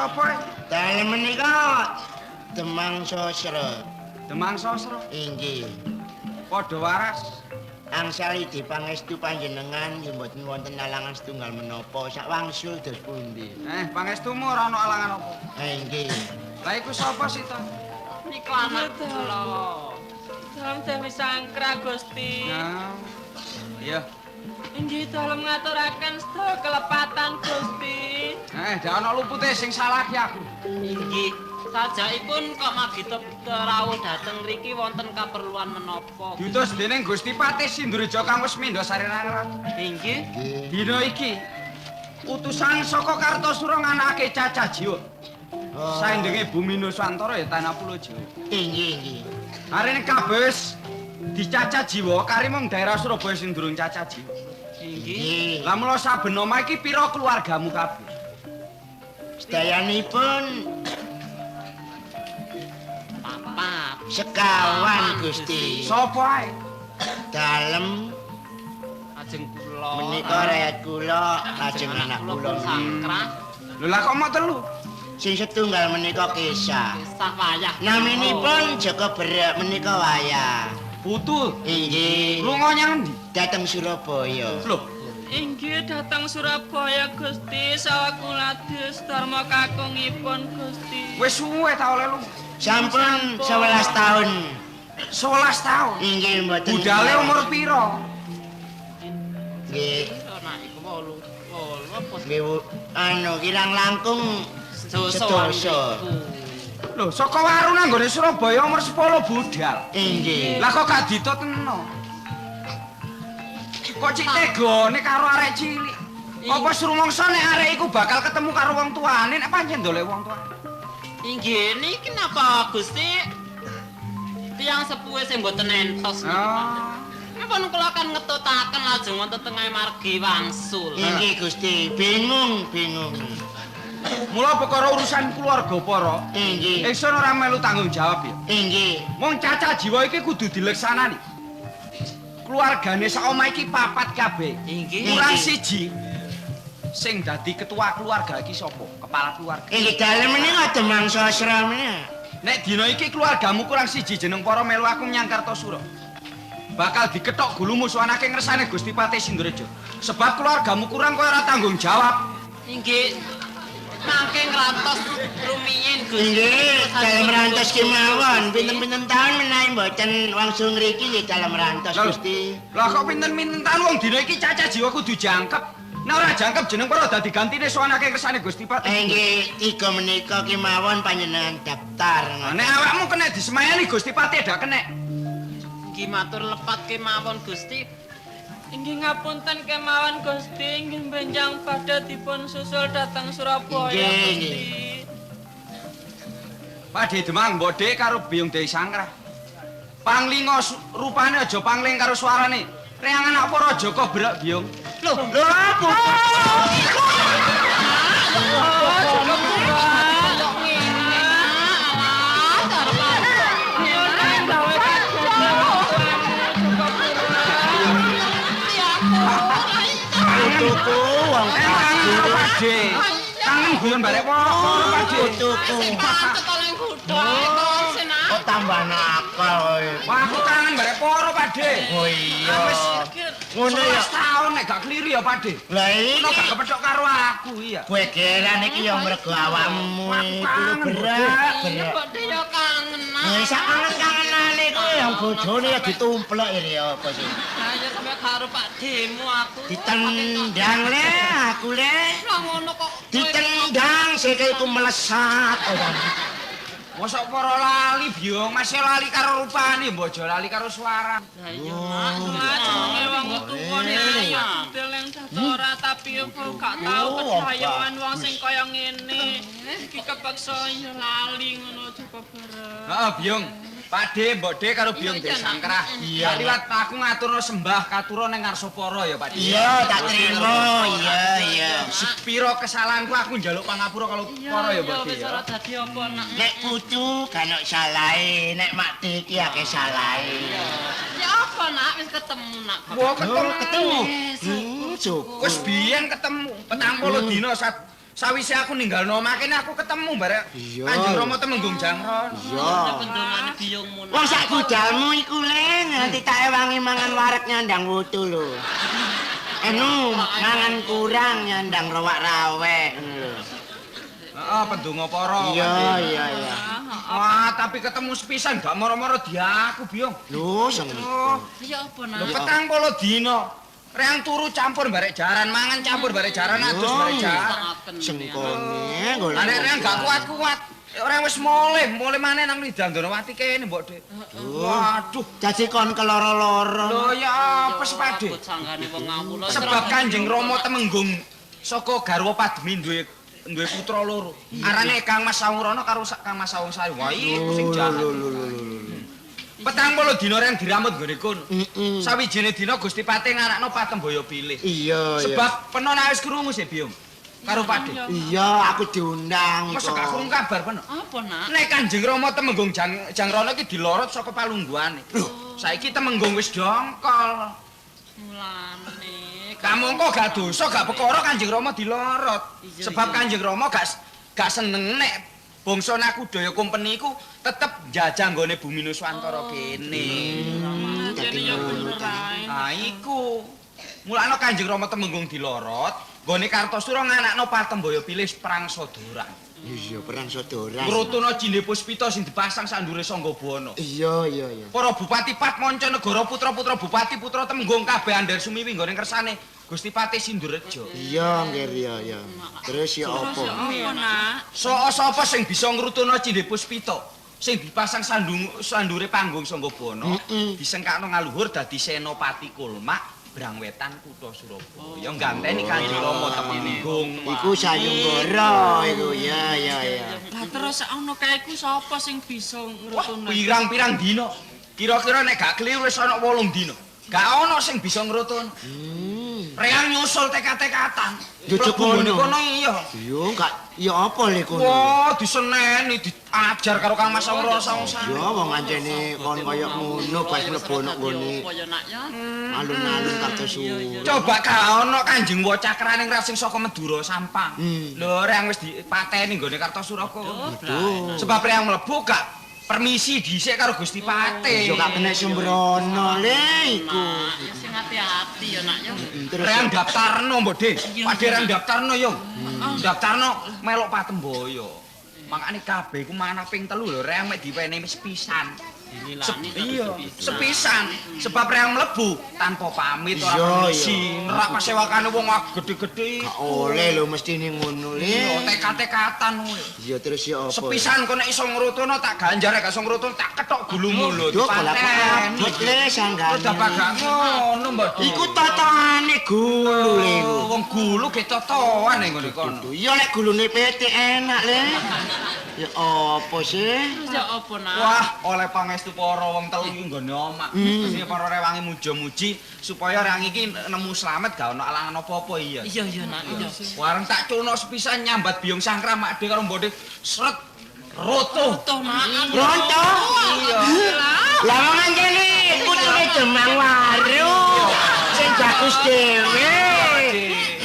sapa? Dalem menika Demang Sosro. Demang Sosro. Inggih. Padha waras. Angsal idi pangestu panjenengan nggih mboten wonten alangan setunggal menapa. Sak wangsul dos pundi? Pangestumu ora ana alangan apa? Inggih. Lah iku sapa sih to? Niku anak kula. Dalem Dewi Sangkra Gusti. Nah. Iya. Inggih dalem ngaturaken sedaya kelepatan Gusti. Dak ana lupute sing salah ki aku. Inggih. Sajakipun kok magita rawuh dhateng mriki wonten kaperluan menapa? Diutus dening Gusti Patih Sindureja kang wis mindha sarirang ratu. Inggih. Dina iki utusan saka Kartasura nganakake cacah jiwa. Oh. Saindenge bumi Nusantara ya tanah Pulo Jawa. Inggih, inggih. Arene kabeh wis dicacah jiwa kari mung daerah Surabaya sing durung cacah jiwa. Inggih. Inggih. Lah mula saben omah iki pira keluargamu kabeh? Sedayanipun Papat. sekawan Gusti. Sapa ae? Dalem Ajeng kula. menika rayat kula lajeng anak kula. Sangkra. Lho lah kok mok telu? Sing setunggal menika Kesah. Kesah wayah. Naminipun Jaka Berek menika wayah. Putu. Inggih. Lunga nyang endi? Dateng Surabaya. Lho, Inggih dhateng Surabaya Gusti saha kula dus dharma kakungipun Gusti. wis suwe ta oleh lunga? Sampun 11 tahun. 11 tahun. Inggih mboten. Budale umur pira? Nggih. Ora iku 8 apa Nggih anu kirang langkung sedoso. Lho, saka Waru nang nggone Surabaya umur 10 budal. Inggih. Lah kok gak ditutno? Kok cik tegone karo arek cilik? Apa srumangsa nek arek iku bakal ketemu karo wong tuane nek pancen ndolek wong tuane? Inggih niki napa Gusti? Tiyang sepuhe sing mboten entos niki. Ah. Napa kula kan ngetutaken lajeng wonten tengah margi wangsul. Inggih Gusti, bingung bingung. Mula perkara urusan keluarga para, Inggih. ingsun ora melu tanggung jawab ya. Inggih. Mung cacah jiwa iki kudu dileksanani. Keluargane sak omah iki papat kabeh. Inggih. Kurang siji. Sing dadi ketua keluarga iki sapa? Kepala keluarga. Inggih dalem menika Demang Sosro menika. Nek dina iki keluargamu kurang siji jeneng para melu aku menyang Kartasura. Bakal dikethok gulumu suwanake ngersane Gusti Patih Sindureja. Sebab keluargamu kurang kowe ora tanggung jawab. Inggih. Mangke ngrantos rumiyin Gusti. Inggih, dalem rantos kemawon. Pinten-pinten taun menawi mboten wangsul ngriki nggih dalem rantos Gusti. Lah kok pinten-pinten taun wong dina iki cacah jiwa kudu jangkep. Nek ora jangkep jeneng para dadi gantine suwanake ngersane Gusti Patih. Inggih, tiga menika kemawon panjenengan daftar. Lah, nek awakmu kena disemayani Gusti Patih dak kena. Inggih matur lepat kemawon Gusti. Inggih ngapunten kemawon Gusti, inggih benjang badhe dipun susul dhateng Surabaya Inggih, Gusti. Pakde Demang mbok Dik karo Biyung Dewi Sangkrah. Panglinga rupane aja pangling karo suarane. Reangan apa raja kok berak Biyung? Lho, lho apa? Putuku wong Kangen karo Pakde. Kangen guyon barek wong Pakde. putuku. Kok tambah nakal kowe. Wah, aku kangen barek poro Pakde. Oh iya. Wis Ngono ya. 11 tahun nek gak keliru ya Pakde. Lah Ono iki gak kepethuk karo aku iya. kowe geran iki ya mergo awakmu iku lho berak berak. Mbok yo kangen. Lah sak kangen-kangenane iku yang bojone ya ditumplek iki apa sih. Ayo sampe karo Pak Demu aku. Ditendang le aku le. Lah ngono kok. Ditendang sikilku melesat. Mosok para lali Biyung, masih lali karo rupane, mbok aja lali karo suara. Lah iya, Mak, jenenge wong tuwa niki deleng dadi ora tapi kok gak tau kedayoan wong sing kaya ngene. Iki kepeksa ya lali ngono coba bareng. Heeh, Biyung. Pakde, Mbok De karo Biyung Dewi Sangkrah. Iya. Liwat aku ngaturno sembah katura ning ngarsa para ya, Pakde. Iya, tak terima. Iya, iya. Sepiro kesalahanku aku njaluk pangapura kalau para ya, Mbok De. Wis ya. ora dadi apa nak. Nek putu gak ono salahe, nek makti iki akeh salahe. Ya apa nak wis ketemu nak. Wah, ketemu. Ketemu. Syukur. Wis biyen ketemu 40 dina Sawise aku ninggalno omah kene aku ketemu barek Kanjeng Rama Temenggung Jangrono. Iya. Pendongane biyungmu. Wong sak budalmu iku le nganti tak ewangi mangan wareg nyandang wutu lho. Anu mangan kurang nyandang rowak-rawek ngono lho. Heeh, pendonga para. Iya, iya, iya. Wah, tapi ketemu sepisan gak moro-moro diaku, Biyung. Lho, sing Oh, Ya apa nak? lho 40 dina. Reang turu campur barek jaran, mangan campur barek jaran, adus barek jaran. sengkone golek. Lah nek reang gak kuat-kuat, reang wis mulih, mulih maneh nang Lidandonowati kene, Mbok Dik. Waduh. Dadi kon keloro-loro. Lho ya apa sih, Pak Dik? Sanggane wong ngawula. Sebab Kanjeng Rama Temenggung saka garwa Padmi duwe putra loro. Arane Kang Mas Sawungrono karo Kang Mas Sawungsari. Wah, iku sing jahat. 40 dina reng diramut nggone kono. Sawijine dina Gusti Patih ngarakno Patembaya pilih. Iya, iya. Sebab peno nek wis krungu sih, Biyung. Karo Pak Dik. Iya, aku diundang Masa gak krungu kabar peno? Apa nak? Nek Kanjeng Rama Temenggung Jangrono iki dilorot saka palungguhane. Lho, saiki Temenggung wis dongkol. Mulane. Kamangka gak dosa, gak perkara Kanjeng Rama dilorot. Sebab Kanjeng Rama gak seneng nek bangsa Nakudaya Kompeni iku tetep njajah nggone bumi Nuswantara kene. Dadi ya bener ae. Ah iku. Mulane Kanjeng Rama Temenggung dilorot, nggone Kartosura nganakno Patembaya pilih perang Saudara. Iya, perang saudara. Ngrutuna Cindhe Puspita sing dipasang sak ndure Sanggabuana. Iya, iya, iya. Para bupati Patmanca negara putra-putra bupati putra Temenggung kabeh andher sumiwi nggone kersane Gusti Patih Sindurejo. Iya, nggih, iya, iya. Terus ya apa? Apa nak? Sapa sing bisa ngrutuna Cindhe Puspita sing dipasang sandure panggung Sanggabuana disengkakno ngaluhur dadi Senopati Kulmak Brangwetan kutha Surabaya. Ngganteni Kanjeng Rama Temenggung. Iku sayembara iku. Ya, ya, ya. Lah terus ana kae iku sapa sing bisa ngrutuna? Pirang-pirang dina. Kira-kira nek gak kliru wis ana 8 dina. Gak ana sing bisa ngrutuna. Reang nyusul teka-tekatan. Jujuk kono. Kono iya. Iya, gak ya apa le kono? Wah, diseneni, diajar karo Kang Mas Sawungro Sawungsari. Ya wong anjene kon kaya ngono pas mlebu nang nggone alun-alun Kartosura. Coba gak ana Kanjeng Wacakraning sing saka Madura Sampang. Lho, reang wis dipateni nggone Kartosura kono. Sebab reang mlebu gak permisi dhisik karo Gusti Patih. Ya gak kena sembrono le iku. Ya sing ati-ati ya nak ya. Reang daftarno Mbok Dik. Pakde reang daftarno yo. Daftarno melok Patembaya. Makane kabeh iku manah ping 3 lho reang mek diwenehi sepisan. Iya, sepisan. Sebab reang mlebu tanpa pamit ora permisi. Nerak pasewakane wong gedhe-gedhe. Gak oleh lho mestine ngono le. Iya, tekat-tekatan kuwi. Iya, terus ya apa? Sepisan kok nek iso ngrutuna tak ganjar, nek gak iso ngrutuna tak kethok gulumu lho. Dipateni. Le sanggane. Terus dapat gak ngono, Mbak. Iku totone gulu le iku. Wong gulu ge totoan ning ngene kono. Iya lek gulune pitik enak le. Ya apa sih? Ya apa nak? Wah, oleh pangestu para wong telu iki nggone omah. Mesti para rewangi muja-muji supaya reang iki nemu slamet gak ono alangan apa-apa iya. Iya iya nak, iya. Wareng tak culno sepisan nyambat biyung sangkram Makde karo mbode sret roto. Roto nak. Ronto? Iya. Lah wong anjene putune Demang Waru sing bagus dhewe.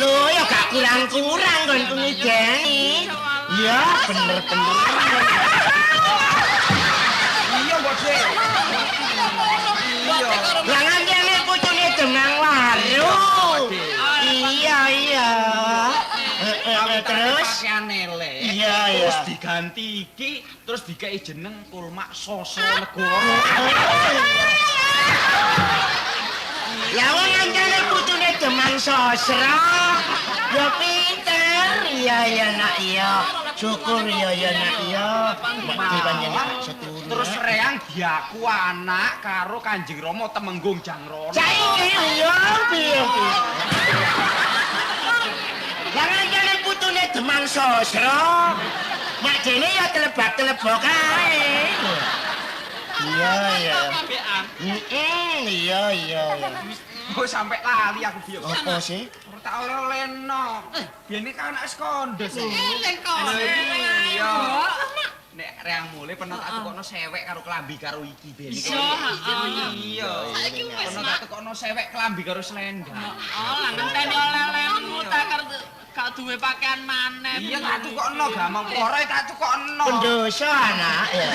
Lho ya gak kurang-kurang nggonku ngideni. Iya, bener-bener. Iya, Mbok Dik. Iya. Lah ngantene putune Demang Waru. Iya, iya. Terus pakaiane le. Iya, iya. Terus diganti iki, terus dikei jeneng Kulmak Sosro Negara. Lah wong ngantene putune Demang Sosro. Ya pinter. Iya, iya, nak, iya. Syukur iya, iya, nak, iya. Mati panjenengan seturu. Terus reang diaku anak karo Kanjeng Rama Temenggung Jangrono. Saiki iya piye piye. Lah ngantene putune Demang Sosro. Mak dene ya telebak-telebok kae. Iya, iya. Iya, iya, iya. Kok sampe lali aku biyen. Apa sih? Ora tak oleh-olehno. Biyen iki kan anak sekondes. Eling kok. Iya. Nek reang mule pernah tak tukokno sewek karo klambi karo iki biyen iki. Iya. Saiki wis pernah tak tukokno sewek klambi karo selendang. Oh, lah ngenteni oleh-olehmu tak karo Gak duwe pakaian maneh. Iya tak tukokno gampang pora tak tukokno. Pendosa anak ya.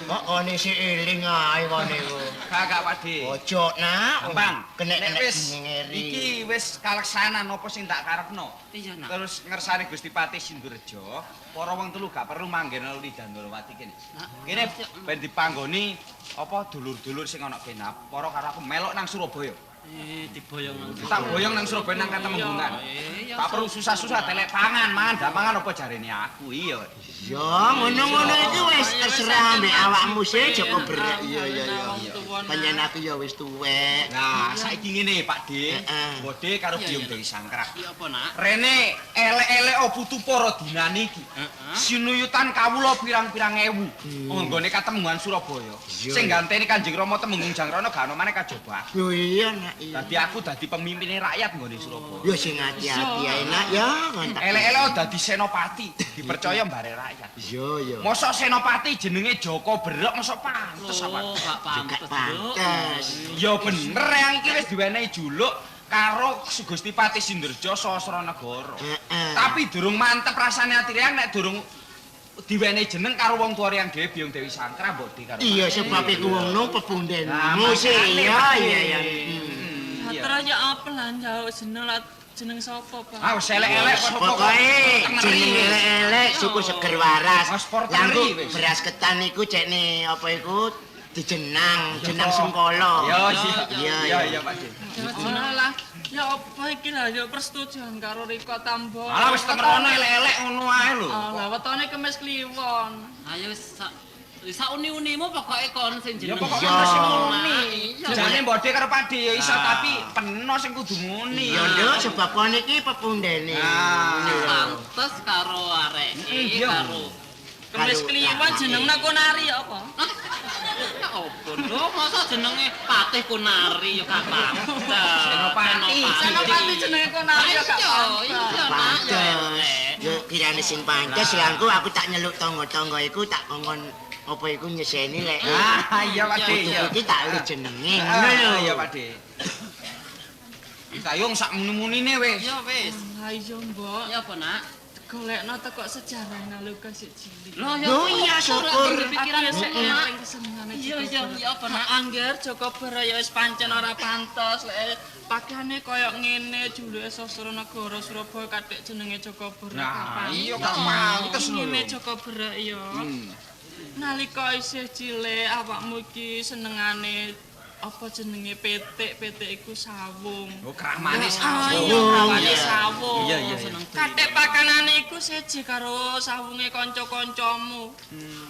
Kok kone si eling ae kone iku. Gak Pak De. Ojo nak. Gampang. Kenek-kenek wis ngeri. iki wis kaleksanan apa sing tak karepno. Iya nak. Terus ngersane Gusti Patih Sindurejo, para wong telu gak perlu manggen Luli Dandrawati kene. Kene ben dipanggoni apa dulur-dulur sing ana kene. Para karo aku melok nang Surabaya. Diboyong nang Tak boyong nang Surabaya nang Katemenggungan. Tak perlu susah-susah telek pangan, mangan dak mangan apa jarene aku. Iya. Ya ngono-ngono iki wis terserah ambek awakmu sih Joko Berek. Iya iya iya. Pancen aku ya wis tuwek. Nah, saiki ngene Pak De. Heeh. Mbok De karo Biyung Dewi Sangkrah. Iya apa nak? Rene elek-elek putu para dinani iki. Sinuyutan kawula pirang-pirang ewu. Nggone Katemenggungan Surabaya. Sing ganteni Kanjeng Rama Temenggung Jangrana gak ono maneh kajaba aku. Yo iya nak. Iya. Dadi aku dadi pemimpine rakyat nggone Surabaya. Yo sing ati-ati ae nak ya. Elek-elek dadi senopati, dipercaya mbare rakyat. Iya iya. Mosok senopati jenenge Joko Berek mosok pantes apa? Oh, gak Gak pantes. pantes. Ya bener yang iki wis diwenehi juluk karo Gusti Patih Sindurejo Sasranegara. Heeh. Tapi durung mantep rasane ati Reyang nek durung diwenehi jeneng karo wong tuwa Reyang dhewe Biyung Dewi Sangkrah mbok di karo. Iya sebab iku wong no pepundenmu sih. Makane, Iya Pak. iya iya. Iya. Terus ya apa lah njaluk jeneng lah jeneng sapa, Pak? Ah wis elek-elek kok Pokoke jeneng elek-elek suku seger waras. Mas Porter Lah engko wis. beras ketan iku cekne apa iku dijenang, jenang sengkala. Ya Iya, iya iya. iya Pak De. Ya jeneng lah. Ya apa iki lah ya persetujuan karo Riko Tambo. Alah wis tengerono elek-elek ngono ae lho. Alah wetone Kemis Kliwon. Ayo sauni-unimu pokoke kon sing Ya jeneng. pokoke Iya. ono sing muni. Iya. Jane mbok karo Pak De ya iso tapi peno sing kudu muni. Iya nduk sebab kon iki pepundene. Ah. Ngono lho. Pantes karo areke Iya. karo. Kemis Karo Kliwon kakake. jenengna Konari ya apa? Ya opo lho, masa jenenge Patih Kunari ya gak pantes. Senopati. Senopati jenenge Konari ya gak Iya, pantes. iya nak ya. Pantes. Ya kirane sing pantes lah engko aku tak nyeluk tangga-tangga iku tak kongkon apa iku nyeseni lek. Ah iya Pak De iya. Putuku iki tak li jenenge ngono lho. Ah, iya Pak De. Kayung sak muni-munine wis. Ya wis. Lah iya mbok. Ya apa nak? Golekno teko sejarah nalika sik cilik. Loh Lho iya syukur. Pikiran Aku ya sik sik nak. eling kesenengane Iya Joko iya Berek. iya apa nak? Angger Joko Berek ya wis pancen ora pantes lek pakaiane koyo ngene juluke Sasranegara Surabaya kathik jenenge Joko Berek. Nah, iya gak pantes lho. Ngene Joko Berek ya. Nalika isih cilik awakmu iki senengane apa jenenge petik, petik iku sawung. Oh, kramane Ah, sawung. iya, kramane Iya. sawung. Iya, iya, iya. Kathik pakanane iku seje karo sawunge kanca-kancamu.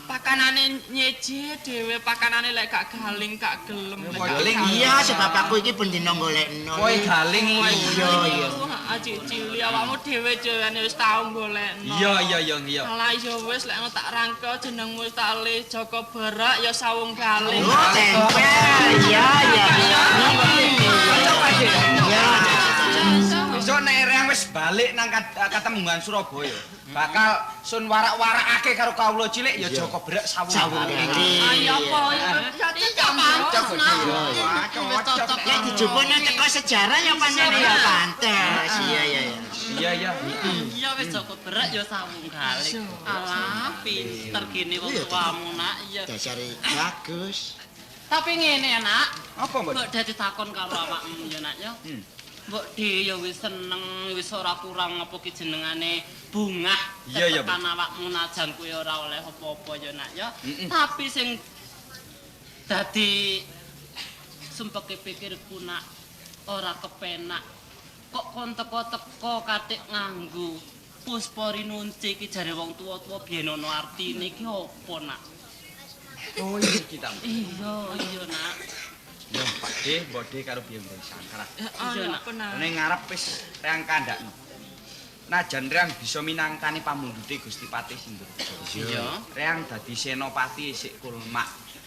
Pakanane nyeje dhewe, pakanane lek gak galing gak gelem. Lek gak Galing, Iya sebab aku iki bendina golekno. Kowe galing Iya iya. Heeh, cilik awakmu dhewe dheweane wis tau golekno. Iya iya iya iya. Alah ya wis lek ngono tak rangkel jenengmu wis tak le Joko Berek ya sawung galing. Oh tempel. Iya iya. Cocok Pak De. Iya. Besok nek Reyang wis balik nang Katemenggungan Surabaya, bakal sun warak-warakake karo kawula cilik ya Joko Berek sawung Sawung galing. galing. Ayo apa ya Iya pantes nak. Wis cocok. Lek dijupukne teko sejarah ya pancen ya pantes. Iya iya iya. Iya iya. Iya wis Joko Berek ya sawung galing. Alah pinter gini wong tuamu nak. Iya. Dasare bagus. Tapi ngene ya nak. Apa Mbok? Mbok dadi takon karo awakmu ya nak ya. Mbok de ya wis seneng, wis ora kurang apa ki jenengane bungah. Iya, iya, Tekan awakmu najan kuwi ora oleh apa-apa ya nak ya. Tapi sing dadi sumpeke pikirku nak ora kepenak. Kok kon teko-teko katik nganggo puspa rinunci iki jare wong tuwa-tuwa biyen ana artine iki apa nak? Oh iya iki ta. Iya, iya nak. Ya Pak De, Mbok De karo Biyung Dewi Sangkrah. Heeh, apa nak? Ning ngarep wis Reyang kandhakno. Najan Reyang bisa minangkani pamundhute Gusti Patih Sindurejo. Iya. Reyang dadi senopati isik kulmak.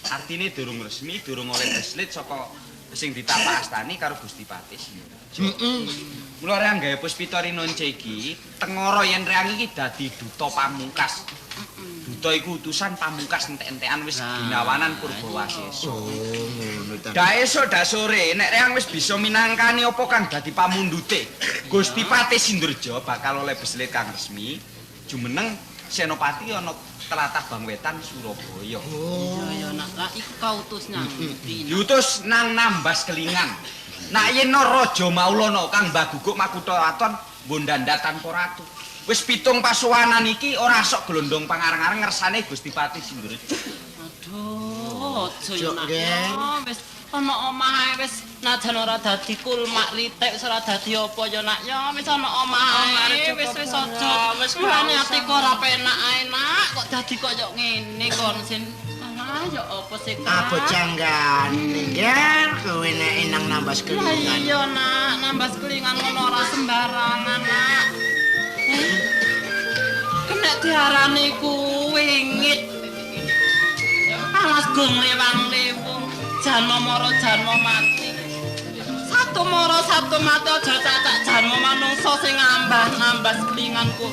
Artine durung resmi, durung oleh beslit saka sing ditapakastani karo Gusti Patih Sindurejo. Mula Reyang gawe Puspita Rinonce iki tengara yen Reyang iki dadi duta pamungkas. Duta iku utusan pamungkas entek-entekan wis ginawanan Purbawasesa. Oh, ngono ta. Dak esuk dak sore nek Reang wis bisa minangkani apa kang dadi pamundhute. Gusti Patih Sindurja bakal oleh beslit kang resmi jumeneng Senopati ana tlatah Bangwetan Surabaya. Iya ya nak, lah iku kautus nang ndi? Diutus nang Nambas Kelingan. Nak yen Raja Maulana kang mbaguguk makutha waton mbondanda tanpa ratu. Wis 7 pasuwanan iki ora sok glondong pangareng-areng ngersane Gusti Patih Sindurja. Aduh, aja yo nak. Wis ana omah ae wis najan ora dadi kulmak litik wis ora dadi apa ya nak ya wis ana omah ae wis wis aja wis mulane atiku ora penak ae nak kok dadi koyo ngene kon sin ah ya apa sih Kak apa janggane nger kowe nek nang Nambas Kelingan. Iya nak Nambas Kelingan ngono ora sembarangan nak. Kena diarani ku wingit alas gong lewang-lewung janma mara janma mati. Satu mara satu mati aja cacak janma manungsa sing ngambah Nambas Kelinganku.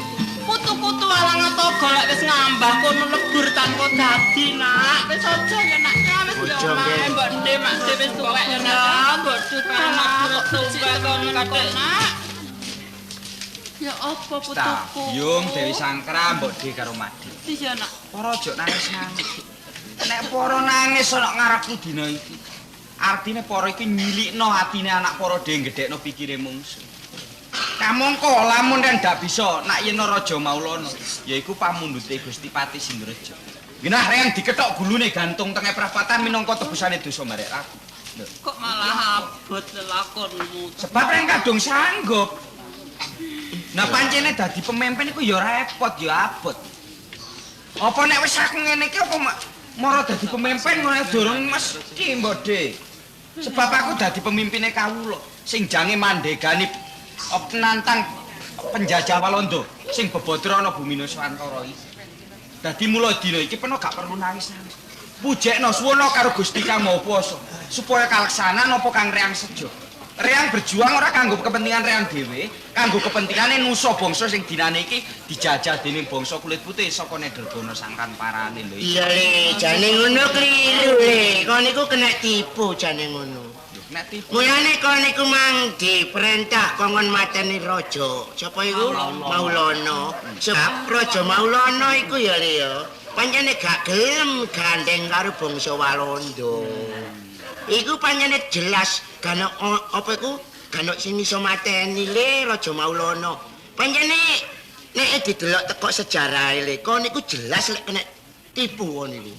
Kutu-kutu alang toga lek wis ngambah kono lebur tanpa dadi nak. Wis aja ya nak ya wis ya omahe mbok ndhe mak wis tuwek ya nak. Mbok kok tuwek kono kathek nak. Ya apa putuku? Yung Dewi Sangkra mbok dhe karo Madi. Iya nak. Para aja nangis-nangis. Nek para nangis ana ngarepku dina iki. Artine para iki nyilikno atine anak para dhewe gedhekno pikire mungsu. Kamangka lamun yen ndak bisa nak yen Raja Maulana yaiku pamundhute Gusti Patih Sindurja. Genah Reang dikethok gulune gantung tengah prapatan minangka tebusane dosa marek aku. Kok malah abot lelakonmu. Sebab Reang kadung sanggup. Nah pancene dadi pemimpin iku ya repot ya abot. Apa nek wis aku ngene iki apa mara dadi pemimpin ngono durung mesti mbok de. Sebab aku dadi pemimpine kawula sing jange mandegani nantang penjajah Walanda sing bebodro ana bumi Nuswantara iki. Dadi mula dina iki peno gak perlu nangis-nangis. Pujekno suwuna karo Gusti Kang Maha Kuwasa supaya kaleksanan apa kang Reang sejo. Reang berjuang ora kanggo kepentingan Reang dhewe, kanggo kepentingane nusa bangsa sing dinane iki dijajah dening bangsa kulit putih saka Nederbono sangkan parane lho. Iya le, jane ngono kliru le. Kon niku kena tipu jane ngono. Kena tipu. Mulane kon niku mang diperintah kongkon mateni raja. Sapa iku? Maulana. Sebab Raja Maulana iku ya le ya, pancene gak gelem gandeng karo bangsa Walanda. Iku pancene jelas gak apa iku gak sing iso mateni le Raja Maulana. Pancene nek didelok teko sejarahe le kon niku jelas lek kena tipu kon niku.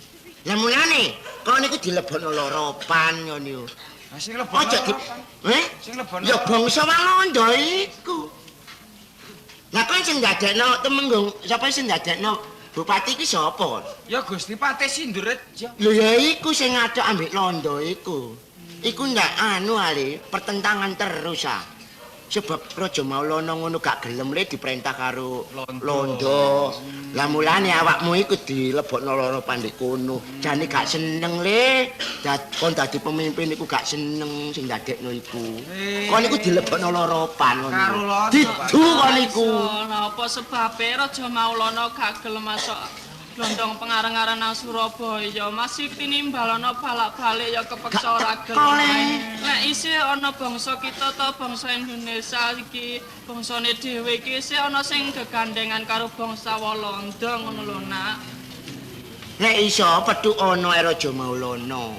Lah mulane kon niku dilebokno loropan kon niku. Lah sing lebokno sing lebokno ya bangsa Walanda iku. Lah kon sing ndadekno Temenggung sapa sing ndadekno bupati iki sapa? Ya Gusti Patih Sindurja. Lho ya iku sing ngaduk ambek londo iku. Iku ndak anu ale pertentangan terus ah. Sebab Raja Maulana ngono gak gelem le diperintah karo londo. Lah mulane awakmu iku dilebokno loro pandek kono. Jane gak seneng le. Kon dadi pemimpin iku gak seneng sing ndadekno iku. Kon iku dilebokno loropan ngono. Didu kon iku. Napa sebabe Raja Maulana gak gelem masuk glondong pengarang-arang nang Surabaya? Masih tinimbalono balak-balik ya kepeksa ora gelem. Nek isih ana bangsa kita ta bangsa Indonesia iki, bangsane dhewe iki isih ana sing gegandengan karo bangsa Walanda ngono lho nak. Nek iso petuk ana Raja Maulana.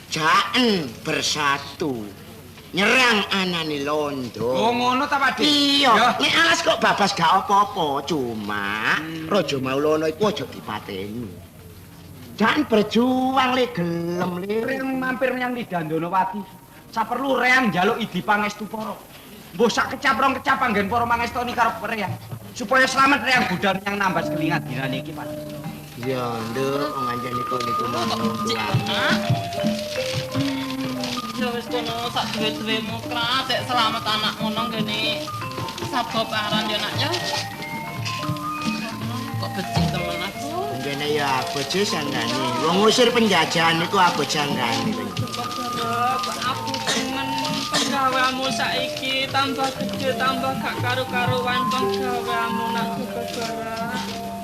Jaen bersatu. Nyerang anane londo. Oh ngono ta Pak De? Iya, nek alas kok babas gak apa-apa, cuma Raja Maulana iku aja dipateni. Jangan berjuang le gelem le. Reang mampir menyang Lidandonowati. Saperlu Reang njaluk idi pangestu para. Mbuh sak kecap rong kecap anggen para mangestoni karo Reang. Supaya slamet Reang budal menyang Nambas Kelingan dinane iki Pak. Iya, nduk, wong anjene kok niku ngono. Ya wis kono sak duwe-duwemu krak sik slamet anak ngono ngene. Sabo paran ya nak ya. Kok becik temen aku. Ngene ya bojo sanggane. Wong ngusir penjajahan iku abot sanggane. Aku temen penggaweanmu saiki tambah gede tambah gak karu-karuan penggaweanmu nak gegara.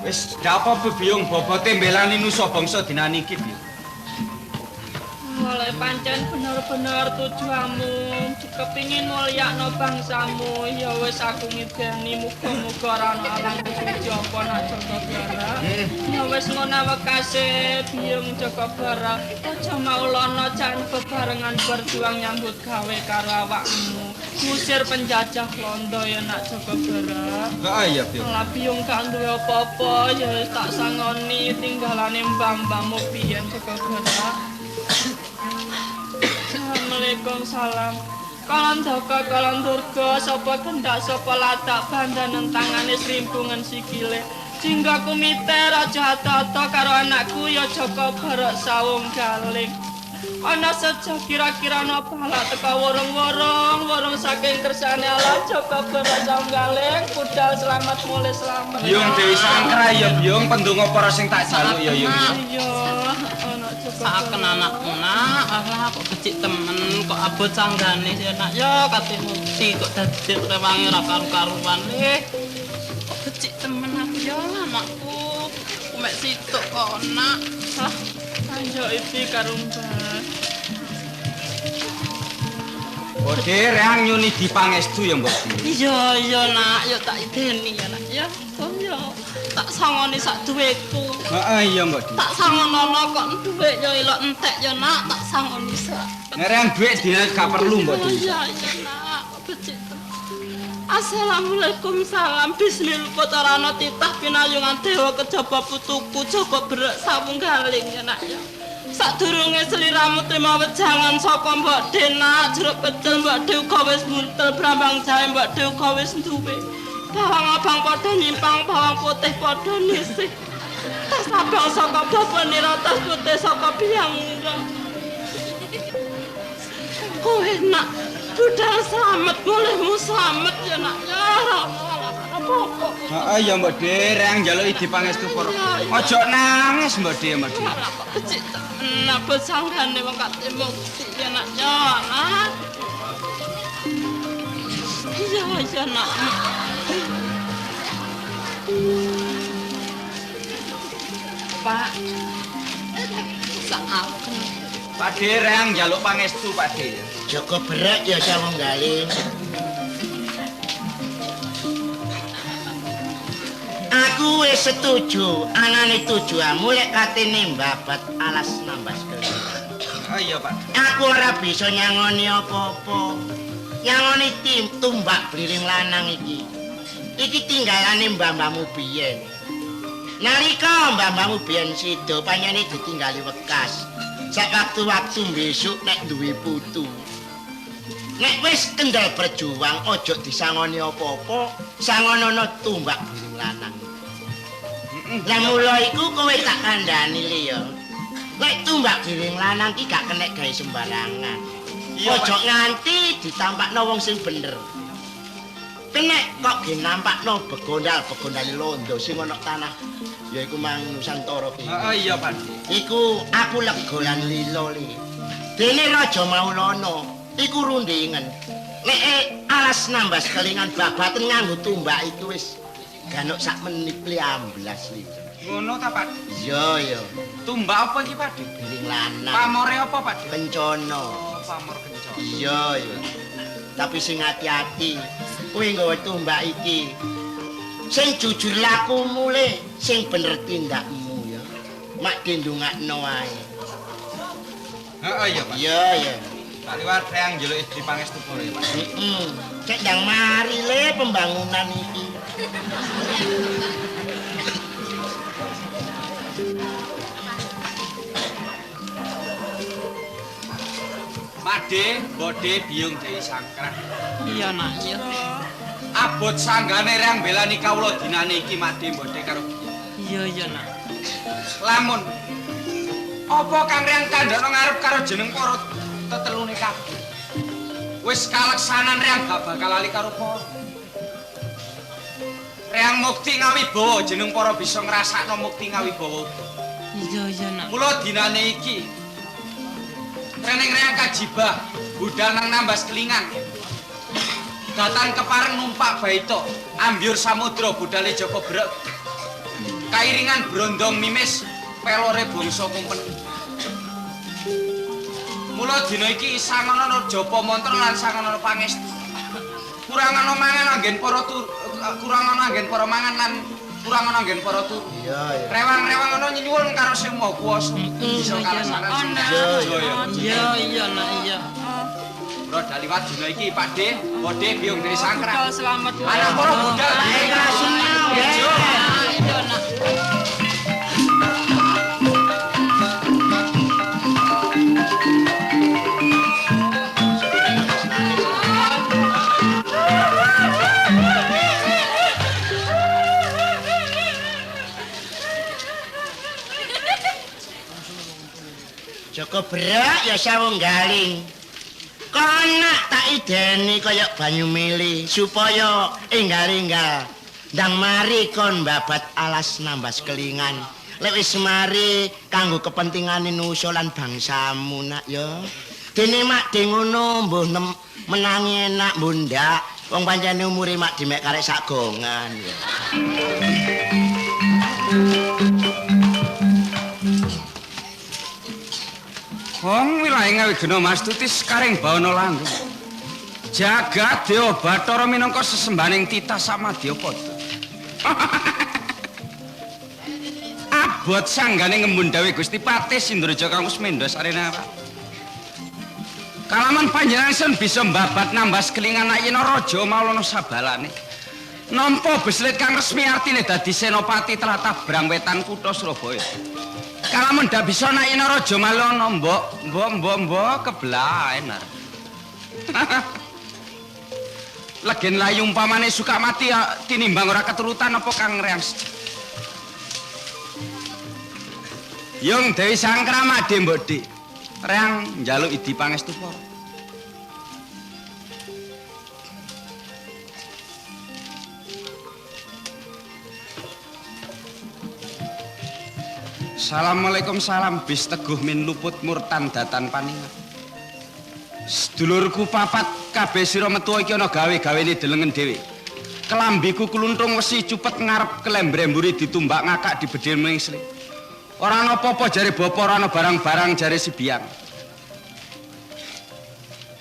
Wis gak apa-apa Biyung, bobote mbelani nusa bangsa dinane iki, Biyung. Oleh pancen bener-bener tujuanmu kepingin mulyakno bangsamu, ya wis aku ngideni muga-muga ora ana alang suci apa nak Jaka Barak. Ya wis ngono wekase Biyung Jaka Barak, aja maulana jan bebarengan berjuang nyambut gawe karo awakmu. Ngusir penjajah Londo ya nak Jaka Barak. Heeh iya, Biyung. Lah Biyung gak duwe apa-apa, ya wis tak sangoni tinggalane mbah-mbahmu biyen Jaka Barak. Assalamualaikum salam. Kalandaka kalandurga sapa gendak sapa latak bandanen tangane srimbungan sikile. Jingga kumite raja ata-ata karo anakku ya Jaka Barak sawung galing. Ana seja kira-kira ana balak teka worong-worong, worong saking kersane Allah Jaka Barak sawung galing budal selamat mulih selamat. Biyung Dewi Sangkra ya Biyung, pendonga para sing tak jaluk ya Yung. Iya, ana Jaka. Saken anakku nak, alah kok becik temen, kok abot sanggane ya nak ya kate mukti kok dadi rewangi ora karu-karuan. Kok becik temen aku ya anakku. Ku mek situk kok nak. Ah, anjo iki karo Mbah. Bode reang nyuni dipangestu ya Mbok. Iya iya nak, ya tak ideni ya nak ya. Oh ya, tak sangoni sak duweku. Heeh iya Mbok. Tak sangonono kok duwe ya ilok entek ya nak, tak sangoni sak. Nek reang dhuwit dina gak perlu Mbok. Iya iya nak, kok becik temen. Assalamualaikum salam bismillah putarana titah pinayungan dewa kejaba putuku Jaka Berek sawung galing ya nak ya. Sadurunge sliramu trima wejangan saka Mbok Dena, jeruk pecel Mbok De uga wis buntel, brambang jahe Mbok De uga wis duwe. Bawang abang padha nyimpang, bawang putih padha nisih. Tas abang saka bapanira, tas putih saka biyang. Kowe nak budal slamet, mulihmu slamet ya nak ya. Ora apa-apa. Heeh ya Mbok De, reang njaluk idi pangestu para. Aja nangis Mbok De, Mbok De. Ora kok becik temen abot sanggane wong kate mukti ya nak ya nak. Iya iya nak. Pak. Saken. Pak De reang njaluk pangestu Pak De. Jaka Berek ya sawung galing. Aku wis setuju anane tujuanmu lek katene mbabat alas nambas kelingan. Oh iya Pak. Aku ora bisa nyangoni apa-apa. Nyangoni tim tumbak bliring lanang iki. Iki tinggalane mbah-mbahmu biyen. Nalika mbah-mbahmu biyen sida pancene ditinggali wekas. Sak waktu-waktu besok nek duwe putu. Nek wis kendel berjuang aja disangoni apa-apa, sangonono tumbak bliring lanang. Lah mula iku kowe tak kandhani le ya. Lek tumbak bliring lanang ki gak kenek gawe sembarangan. Aja nganti ditampakno wong sing bener. Kenek kok ge nampakno begondal-begondale londo sing ana tanah ya iku mang Nusantara ki. Heeh iya Pak. Iku aku lega lan lila le. Dene Raja Maulana iku rundingan. Nek alas nambas kelingan babaten nganggo tumbak iku wis ganuk sak menit li amblas li. Ngono ta Pak? Iya iya. Tumbak apa iki Pak? Bliring lanang. Pamore apa Pak? Kencana. Oh, pamor kencana. Iya iya. Tapi sing ati-ati, kowe nggawa tumbak iki. Sing jujur lakumu le, sing bener tindakmu ya. Mak dindongakno wae. Heeh iya Pak. Iya iya. Tak liwat reang njaluk istri pangestu para ya Pak. Heeh. Cek ndang mari le pembangunan iki. Made, Bode, Biyung Dewi Sangkrah. Iya nak iya. Abot sanggane reang belani kawula dinane iki Made, Bode karo Biyung. Iya iya nak. Lamun apa kang reang kandhana ngarep karo jeneng para tetelune kabeh. Wis kaleksanan reang gak bakal lali karo para. Reang mukti ngawibawa jeneng para bisa ngrasakno mukti ngawibawa. Iya iya nak. Mula dinane iki reneng reang kajibah budal nang nambas kelingan. Datan kepareng numpak baito ambyur samudra budale Jaka Berek. Kairingan brondong mimis pelore bangsa kumpen. Mula dina iki sangono japa mantra lan sangono pangestu. Kurang ana mangan anggen para turu, kurang ana anggen para mangan lan kurang ana anggen para turu. Iya, iya. Rewang-rewang ana nyuwun karo Sing Maha Kuwasa. Bisa kalesanan sing Iya, Iya, iya, nak iya. Mula daliwat dina iki Pak De, Bode Biyung Dewi Sangkrak. Budal selamat. Anak para budal. Iya. Iya, nak. Joko berak ya sawung galing. Konak tak ideni kaya banyu mili supaya enggal-enggal ndang mari kon babat alas nambas kelingan. Lek wis mari kanggo kepentingane nusa lan bangsamu nak ya. Dene mak de ngono mbuh menangi enak mbuh ndak. Wong pancene umure mak dimek karek sak gongan ya. Wong wilahe Ngawigena Mastuti sekaring bawana langgeng. Jagat Dewa Bathara minangka sesembahaning titah samadya padha. Abot sanggane ngembun dawuh Gusti Patih Sindraja kang wis mendha sarena. Kalaman panjenengan sun bisa mbabat nambas kelingan nek yen raja Maulana sabalane. Nampa beslit kang resmi artine dadi senopati tlatah Brang Wetan kutha Surabaya. Kalamun ndak bisa nek yen raja Maulana mbok mbok mbok mbok keblaen. Legen layu umpamane suka mati tinimbang ora keturutan apa kang reang. Yung Dewi Sangkrama de mbok Dik. Reang njaluk idi pangestu para. Assalamualaikum salam bis teguh min luput murtan datan paningat. Sedulurku papat kabeh sira metu iki ana gawe-gawene delengen dhewe. Kelambiku kluntung wesi cupet ngarep kelembre mburi ditumbak ngakak dibedhil mengsle. Ora ana apa-apa jare bapa, ora ana barang-barang jare si biang.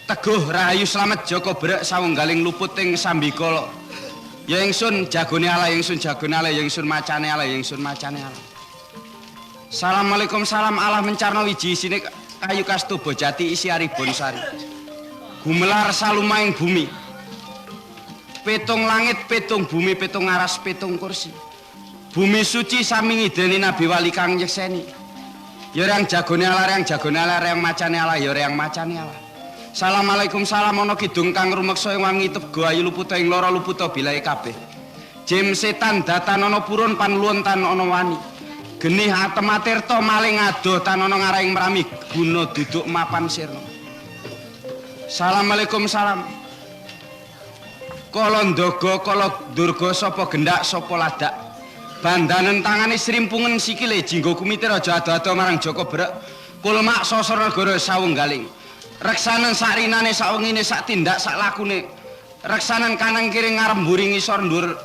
Teguh rahayu slamet Joko Brek sawunggaling luput ing sambikala. Ya ingsun jagone Allah, ingsun jagone Allah, ya ingsun macane Allah, ya ingsun macane Allah. Assalamualaikum salam Allah mencarna wiji isine kayu kastuba jati isi aribon sari. Gumelar salumaing bumi. Petung langit, petung bumi, petung aras, petung kursi. Bumi suci sami ngideni Nabi Wali kang nyekseni. Ya reang jagone Allah, reang jagone Allah, reang macane Allah, ya reang macane Allah. Assalamualaikum salam ana kidung kang rumeksa ing wangi tega ayu luputa ing lara luputa bilahe kabeh. Jim setan datan ana purun panluwun tan ana wani. Genih atematirta maling adoh tan ana ngarahing merami guna duduk mapan sirna. Assalamualaikum salam. Kala ndaga kala durga sapa gendak sapa ladak. Bandanen tangane srimpungen sikile jinggo kumitir aja ado-ado marang Joko Brek. Kulmak sasara negara sawunggaling. Reksanen sak rinane sak wengine sak tindak sak lakune. Reksanen kanan kiri ngarep mburi ngisor ndur.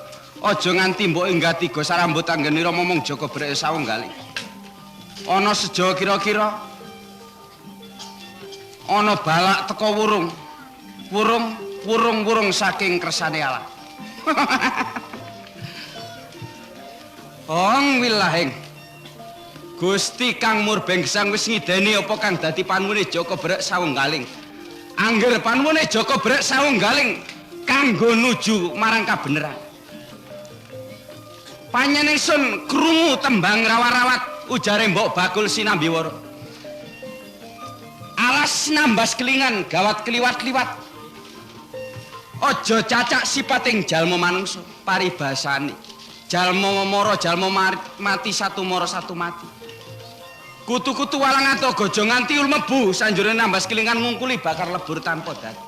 Aja nganti mbok enggah tiga sarambut anggenira momong Joko Brek sawunggaling. Ana seja kira-kira ana balak teka wurung. Wurung wurung wurung saking kersane Allah. Ong wilahing Gusti Kang Murbeng Gesang wis ngideni apa kang dadi panuwune Joko Brek sawunggaling. Angger panuwune Joko Brek sawunggaling kanggo nuju marang kabeneran. Panjenengan ingsun krungu tembang rawat-rawat ujare mbok bakul sinambiwara. Alas nambas kelingan gawat kliwat-kliwat. Aja cacak sipating jalma manungsa paribasane. Jalma mara jalma mati satu mara satu mati. Kutu-kutu walang ato gojo nganti mlebu sanjurane nambas kelingan ngungkuli bakar lebur tanpa dadi.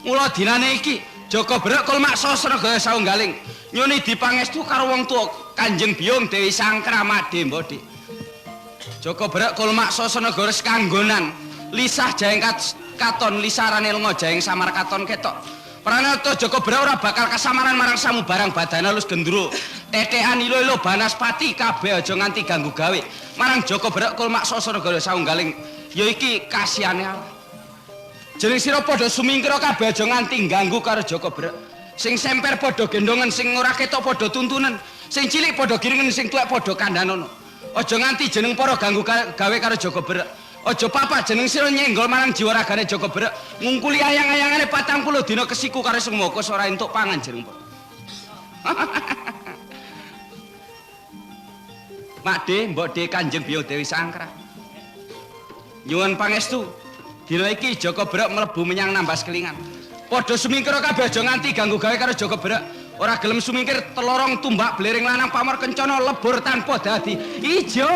Mula dinane iki Joko Brek kulmak sastra gaya sawunggaling nyuni dipangestu karo wong tuwa Kanjeng Biyung Dewi Sangkrama de Mbok. Joko Brek kulmak sastra negara sekanggonan lisah jaeng katon lisarane lenga jaeng samar katon ketok. Pranata Joko Berek ora bakal kasamaran marang samubarang badane alus gendro. Tetekan ilo-ilo banaspati kabeh aja nganti ganggu gawe. Marang Joko Berek kul maksa swarga saunggaling ya iki kasihane Allah. Jeneng sira padha sumingkira kabeh aja nganti ganggu karo Joko Berek. Sing semper padha gendongan, sing ora ketok padha tuntunan, sing cilik padha giringen, sing tuwek padha kandhanono. Aja nganti jeneng para ganggu gawe karo Joko Berek. Aja papa jeneng sira nyenggol marang jiwa ragane Joko Berek, ngungkuli ayang-ayangane 40 dina kesiku karo sumoko ora entuk pangan jeneng para. Makde, Mbok De, Kanjeng Biyung Dewi Sangkra. Nyuwun pangestu, dina iki Joko Berek mlebu menyang Nambas Kelingan. Padha sumingkira kabeh aja nganti ganggu gawe karo Joko Berek. Ora gelem sumingkir telorong tumbak blering lanang pamor kencana lebur tanpa dadi ijo.